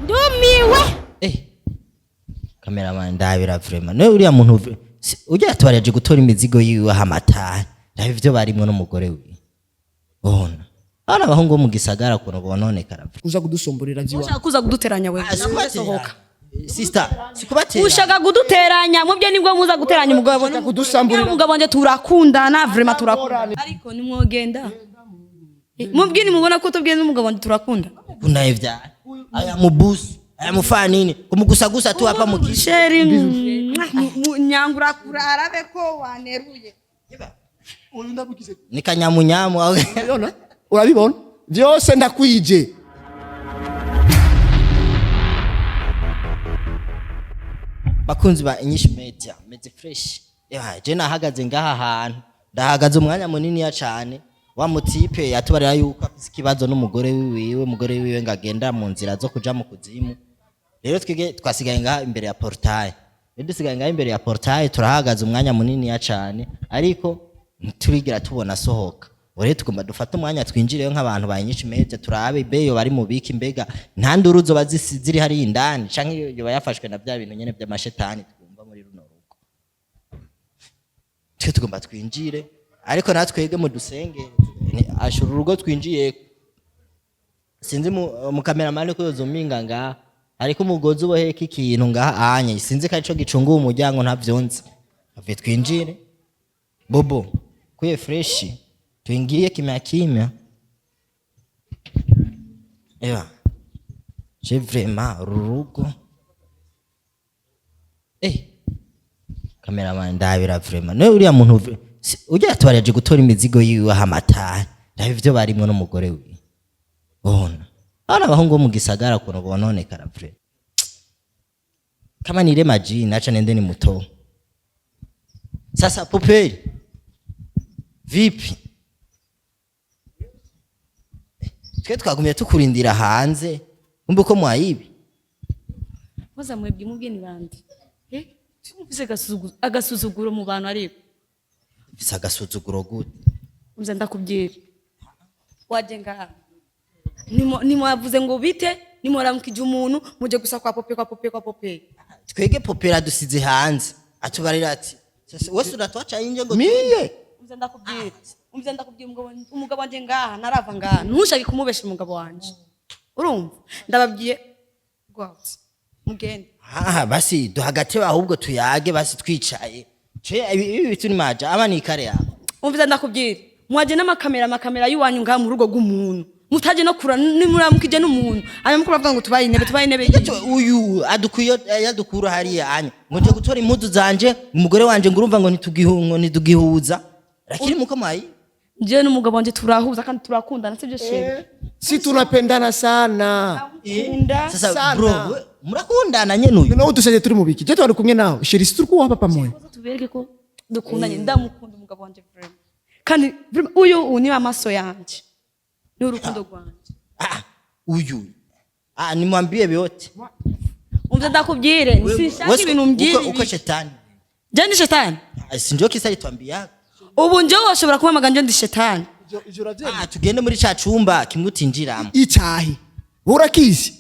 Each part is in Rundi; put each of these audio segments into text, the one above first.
Ndumiwe. Cameraman, ndabira vraiment niwe uriya muntu ujya yatwaraje gutora imizigo yiwe ahamataye, ndaba ivyo barimwo n'umugore wiwe. Bona abana abahungu bo mu gisagara ukuntu bononekara. Uza kudusomborera vyiwa. Ushaka kuza kuduteranya wewe? Sohoka. Sister, sikubatera. Ushaka kuduteranya mubyo, nibwo muza guteranya umugabo. Ushaka kudusamburira. Umugabo wanje turakundana, vraiment turakundana, ariko nimwogenda mubwini mubona ko tubwiye n'umugabo wanje turakunda. Kunaye vya aya mubusu aya mufanini kumugusagusa tu hapa mu kisha. Chéri, nyangura kurarabe ko waneruye. Uyu ndabukize. Ni kanyamunyamu. Urabibona, urabibona vyose, ndakwije. Bakunzi ba Inyishu Media, meze fresh. Ya je nahagaze ngaha hantu, ndahagaze umwanya munini ya cane. Wa mutipe yatubarira yuko afise ikibazo n'umugore wiwe, umugore wiwe ngo agenda mu nzira zo kuja mu kuzimu. Rero twige twasigaye ngaha imbere ya portail. Rero dusigaye ngaha imbere ya portail, turahagaze umwanya munini ya cane, ariko ntiturigira tubona asohoka. Ubu rero tugomba dufate umwanya twinjireyo nk'abantu ba Inyishu Media, turabe beyo bari mu biki. Mbega nta nduru zoba ziri hariya indani, canke yoba yafashwe na bya bintu nyene by'amashetani twumva muri runo rugo? Twe tugomba twinjire, ariko natwebwe mudusenge ashura urugo twinjiye. Sinzi mu kameramani ko yozuminga ngaha, ariko umugozi uboheka ikintu ngaha anye, sinzi ko arico gicunga uwo muryango, ntavyonzi. Ave twinjire, bobo kuye fresh, tuingie kimya kimya. Ewa je vraiment uru rugo, cameraman, ndabira vraiment niwe uriya muntu ujya yatwaraje gutora imizigo yiwe ahamataye, ndaba ivyo barimwo n'umugore wiwe. Bona abana abahungu bo mu gisagara ukuntu bononekara vraiment. Kama nile majini, acha nende ni muto. Sasa Popeli, vipi? Twe twagumye tukurindira hanze, umbe uko mwayibi. Muza mwebwe mubye ni bande? Mufise agasuzuguro mu bantu, ariko Mfise agasuzuguro gute? Uza ndakubwira, waje ngaha nimwavuze ngo bite, nimwaramukije umuntu, muje gusa kwa Pope, kwa Pope, kwa Pope. Twege Popera dusize hanze, atubarira ati sasa wese uratwaca inje ngo Miye. Umva ndakubwira, umva ndakubwira, umugabo wanje ngaha narava ngaha, ntushake kumubesha umugabo wanje, urumva? Ndababwiye go out, mugende. Ah, basi duhagatebe ahubwo tuyage, basi twicaye. Ce ibi bitu ni maja aba ni kare yabo. Umva ndakubwira, mwaje n'amakamera, amakamera y'iwanyu ngaha mu rugo rw'umuntu, mutaje no kura nimuramukije n'umuntu, hanyuma muko bavuga ngo tubaye intebe, tubaye intebe. Icyo uyu adukuyo yadukura hariya anya ngo nje gutora impuzu zanje, umugore wanje ngo urumva ngo ntitugihu ngo ntitugihuza, lakini muko mwayi. Njyewe n'umugabo wanje turahuza kandi turakundana, sibyo chéri? Si tunapendana sana. Kunda. Sasa Sana. bro, murakundana nyene uyu? Noneho dusaje turi mu biki? Je twari kumwe nawe chéri, si turi kuwa hapa pamoja. Tubereke ko dukundanye. Ndamukunda umugabo wanje vraiment, kandi vraiment uyu uyu ni amaso yanje, ni urukundo rwanje. Ah, uyu ah nimwambie vyote. Umva ndakubwire, sinshaka Wewe ibintu mbwira. uko shetani. Njye ndi shetani? Ah, si ndio kisa alitwambia. Ubu njyewe washobora kumpamagara, njye ndi shetani? Ah, tugende muri ca cumba kimwe utinjiramo. Icahi urakizi,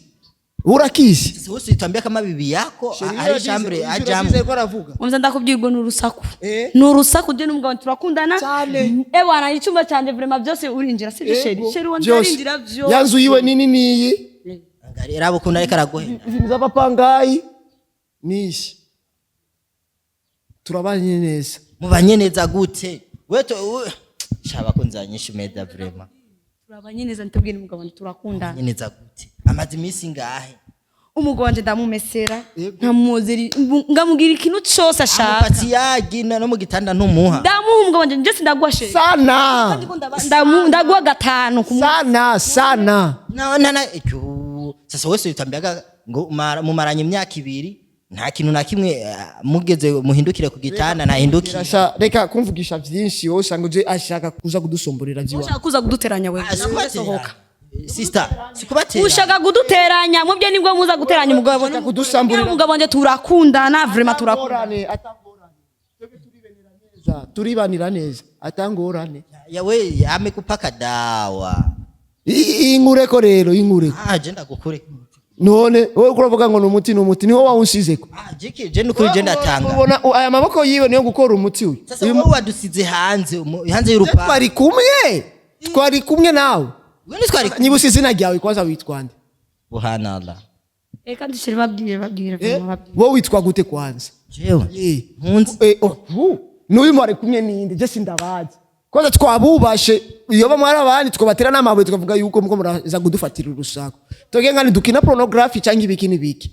urakizi. Sasa wewe ulitwambia kama bibi yako ari chambre ajamo. Ko aravuga. Umva ndakubwira, ubwo ni urusaku. Eh. Ni urusaku. Njye n'umugabo turakundana. Cyane. Ewana, icyumba cyanjye vraiment byose urinjira, sibyo chéri? Chéri wanje arinjira byose. Yanzu yiwe nini niyi. Angalia rabo kuna ariko araguhenda. Ibintu z'abapangayi nishi, turabanye neza. Mubanye neza gute? Wewe shaba kunza nyinshi media vraiment. Turabanye neza, ntitubwire, umugabo wanjye turakundana. Mubanye neza gute? Amaze iminsi ngahe? Umugabo wanje ndamumesera, Yego. nkamwozera, ngamubwira ikintu cyose ashaka. Amupati no mu gitanda ntumuha. Ndamuha umugabo wanje, njye sindaguha chéri. Sana. Ndaguha gatanu ku munsi. Sana sana. Na na na icyo sasa wese utambiaga ngo mumaranye imyaka 2 nta kintu na kimwe, mugeze muhindukire ku gitanda ntahindukire. Reka kumvugisha vyinshi, wowe usanga uje ashaka kuza kudusomborera vyiwa. Ushaka kuza kuduteranya wewe? Ah, sikubatera. Sohoka. Sister, sikubatera. Ushaka kuduteranya mubyo, nibwo muza guteranya umugabo. Ushaka kudusambura. Umugabo wanje turakundana, vraiment turakundana. Atangorane, atangorane, twebwe turibanira neza, turibanira neza, atangorane. Yawe amekupaka dawa. Inkureko rero, inkureko. Ah, je ndagukure. None wowe uko uravuga ngo ni umuti, ni umuti niwo wawunsizeko. Ah, jiki je nukuri je ndatanga. Ubona aya maboko yiwe niyo gukora umuti uyu. Sasa wowe wadusize hanze, hanze y'urupangu. Twari kumwe, twari kumwe nawe. Wewe ntitwari. Niba izina ryawe kwanza witwa nde? Buhanallah. Reka ndishire, babwire, babwire. Eh? Babwire. Wowe witwa gute kwanza? Jewe Eh. nkunzi. Eh, oh, hu. N'uyu mwari kumwe ninde? Je sindabazi. Kwanza twabubashe, iyo bamwe ari abandi twabatera n'amabuye, tukavuga yuko muko muraza kudufatira urusaku. Twebwe ngani dukina pornography cyangwa ibiki n'ibiki.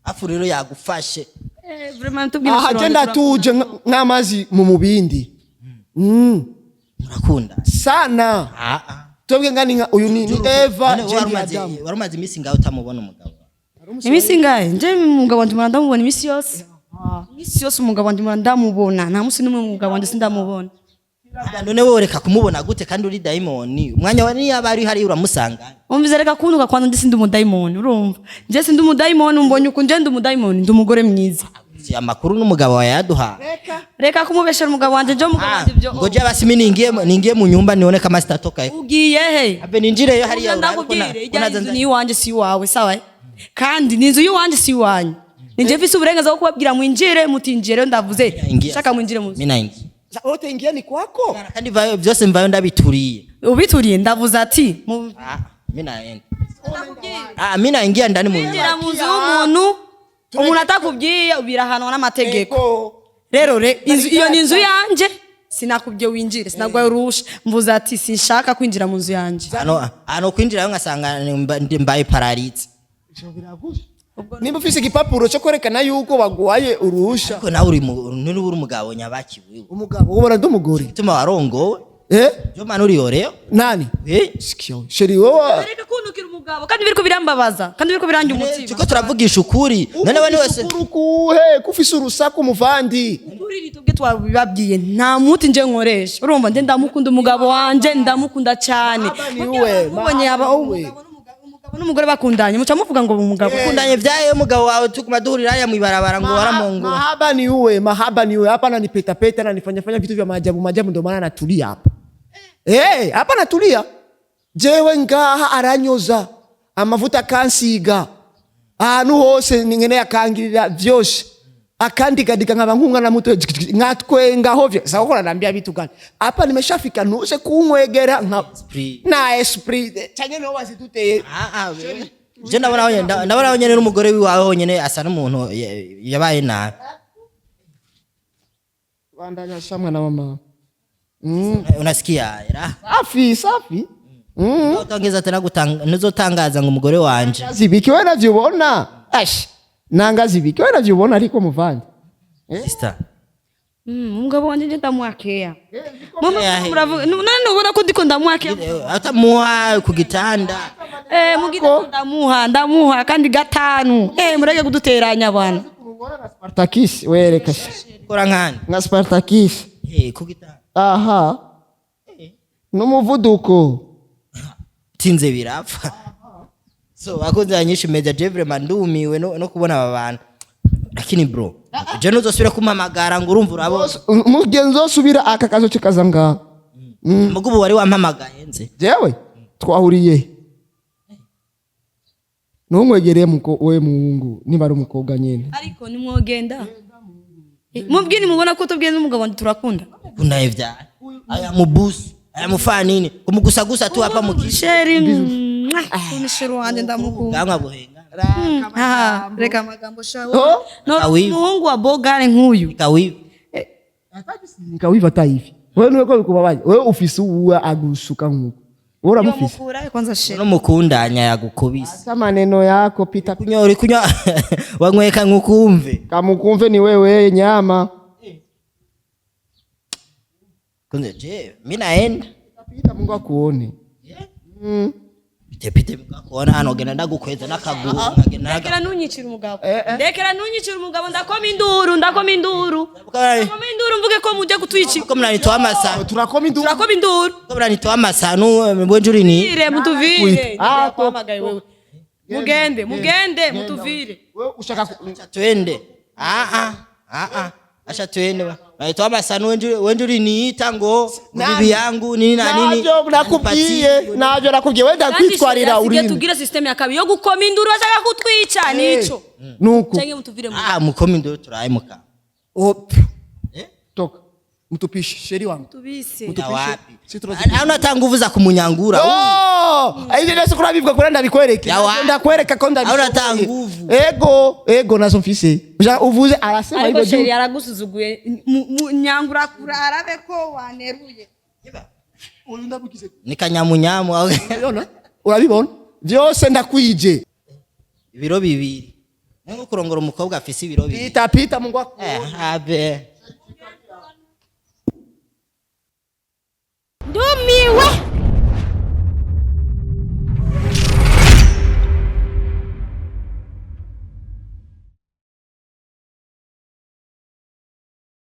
Afu rero yagufashe. Eh, vraiment tubwire. Aha je ndatuje nk'amazi mu mubindi. Murakunda? Sana. Ah ah. Twebwe ngani nka uyu ni Eva, None je ndi Adamu. wari umaze iminsi ngaho utamubona umugabo? Iminsi ingahe? Nje umugabo wanje mpora ndamubona iminsi yose, iminsi yose umugabo wanje mpora ndamubona. Nta munsi n'umwe umugabo wanje sindamubona. Ah, none wowe reka kumubona gute kandi uri dayimoni? Umwanya wa niyo ari hari uramusanga. Umvize, reka kuntuka kwanza. Ndi sindi umudayimoni, urumva? Nje sindi umudayimoni. Umbonye uku, nje ndi umudayimoni? Ndi umugore mwiza. Si amakuru n'umugabo wawe yaduha. Reka kumubeshera umugabo wanje. Nje umugabo wanje ibyo Ngo je basi mimi ningiye mu nyumba nione kama sitatoka. Ugiye he? Abe ninjireyo hariya Uvyo urabe ko ndakubwire, ko ijya naza inzu ni iwanje si iwawe, sawa? Kandi ni inzu y'iwanje si iwanyu. Ninjye mfise uburenganzira bwo kubabwira mwinjire, mutinjire. Rero ndavuze Ingia. shaka mwinjire mu nzu. Mimi naingia. Wote ingia ni kwako. Kandi vayo byose mvayo ndabituriye. Ubituriye, ndavuze ati Ah, mimi naenda. Ah, mimi naingia ndani mu nyumba. Kwinjira mu nzu y'umuntu, umuntu atakubwiye, ubirahanwa n'amategeko. Ego. Rero re inzu iyo ni inzu yanje. Sinakubwiye winjire, sinagwaye uruhusha. Mvuze ati sinshaka kwinjira mu nzu yanje. Hano kwinjirayo ngasanga mbaye paralysé. Nimba ufise igipapuro cyo kwerekana yuko baguhaye uruhusha. Ariko nawe uri mu none uri umugabo nyabaki wewe? Umugabo ubona ndi umugore. Gituma warongowe. Eh? Byo mana uri yoreo. Nani? Eh? Sikia, chéri, wowe. Reka kuntukira umugabo, kandi biriko birambabaza, kandi biriko biranja umutima. Tuko turavugisha ukuri. None we wese Ukuhe kufise urusaku muvandi? Turiri tubwe twabibabwiye, nta muti nje nkoresha, urumva? Nje ndamukunda umugabo wanje, ndamukunda cyane. Niwe, Mubonye aba niwe. umugabo n'umugore bakundanye, muca muvuga ngo umugabo Ukundanye vyaye umugabo wawe tukuma duhurira hariya mwibarabara ngo waramongora. Mahaba ni uwe, mahaba ni uwe. Hapa ananipeta peta, ananifanya fanya vitu vya maajabu maajabu, ndio maana natulia hapa. Eh, hapa natulia. Jewe ngaha aranyoza amavuta akansiga ahantu hose ningene akangirira vyose, akandigadika nkaba nk'umwana muto nkatwenga hovyo. Sasa uko unaniambia vitu gani hapa? Nimeshafika nuse kunywegera nka Esprit. Na esprit cyane no waziduteye. Ah ah, wewe. Je ndabona honyene n'umugore wiwawe honyene asa n'umuntu yabaye nabi. Bandanya sha mwana wa mama. Unasikia era? Safi safi. Utongeza tena gutanga ntuzotangaza ngo umugore wanje. Zibiki wewe navyubona. Ash. Nanga zibiki wewe navyubona ariko muvandi. Sister. Umugabo wanje nje ndamwakea. Mama, Eh, muravuga none ubona ko ndiko ndamwakea? Atamuha ku gitanda. Eh, mu gitanda ndamuha, ndamuha kandi gatanu. Eh, mureke kuduteranya bwana. Spartakis wereka. Kora nkani? Nka Spartakis. Eh, ku gitanda. Aha. N'umuvuduko. Tinze birapfa. So bakunze banyinshi media, je vraiment ndumiwe no kubona aba bantu. Lakini bro, je ntuzosubira kumpamagara ngo urumva urabona. Mugenzi osubira aka kazo cikaza ngaha. Mugubu wari wampamagaye nze. Jewe twahuriye. Ntumwegereye muko we muhungu niba ari umukobwa nyene. Ariko nimwogenda mubwire, mubona ko tubwiye n'umugabo wanjye turakunda. Kundaye vya. Aya mubusu, aya mufanini, kumugusagusa tu hapa mukishi. Chéri, ni chéri wanjye, ndamukunda. Gamwa buhenga. Ah, reka amagambo sha. Oh? No Awi. umuhungu wa bogare nk'uyu. Kawi. Nkawiva tayivi. Wewe niwe ko bikubabaye. Wewe ufise uwa agusuka nkuko. Wewe uramufise. Yomukura kwanza chéri. No mukundanya yagukubise. Sasa maneno yako pita. Kunywa uri kunywa wanyweka nkukumve. Kamukumve ni wewe nyama. Kunze je, mimi naenda. Pita Mungu akuone. Pite pite mukakubona hano genda ndagukweza n'akaguru nkagenda. Ndekera ntunyicire umugabo, ndekera ntunyicire umugabo. Ndakoma induru, ndakoma induru, ndakoma induru, mvuge ko mujye kutwicira. Ko mnanitoa amasano. Turakoma induru. Turakoma induru. Ko mnanitoa amasano mbwenje ni. Mutuvire, mutuvire. Ah, Ndakwamagaye wewe, mugende, mugende mutuvire. Wewe ushaka Twende. Ah ah. Ah ah. Acha twende naitwa masanu wenje uliniita ngo Nani? bibi yangu nini na nini. Navyo nakubwiye, navyo nakubwiye, wenda Kandi kwitwarira asigaye urinde. tugire system ya kabiri yo gukoma induru bashaka kutwica nico. Nuko Canke mutuvire mu Ah, mukoma induru turaye muka. Oh, pff. Eh? Toka mtupishe chéri wangu. tubise. Mutupishe. Wapi? Si tunazipisha. Ana hata nguvu za kumunyangura. Oh, hivi ndio kuna bivuga kuri ndabikwereke. Yawa. Ndakwereka ko ndabishoboye. Hauna hata nguvu. Ego, ego nazo mfise. Uja uvuze arasema Ariko hivyo chéri juu. yaragusuzuguye. Nyangura kura arabe ko waneruye. Uyu ndabukize. Ni kanyamunyamu. Urabibona? Urabibona? Vyose ndakwije. Ibiro 2. Nko kurongora umukobwa afise ibiro 2. Pita pita, Mungu Eh, akuone. abe.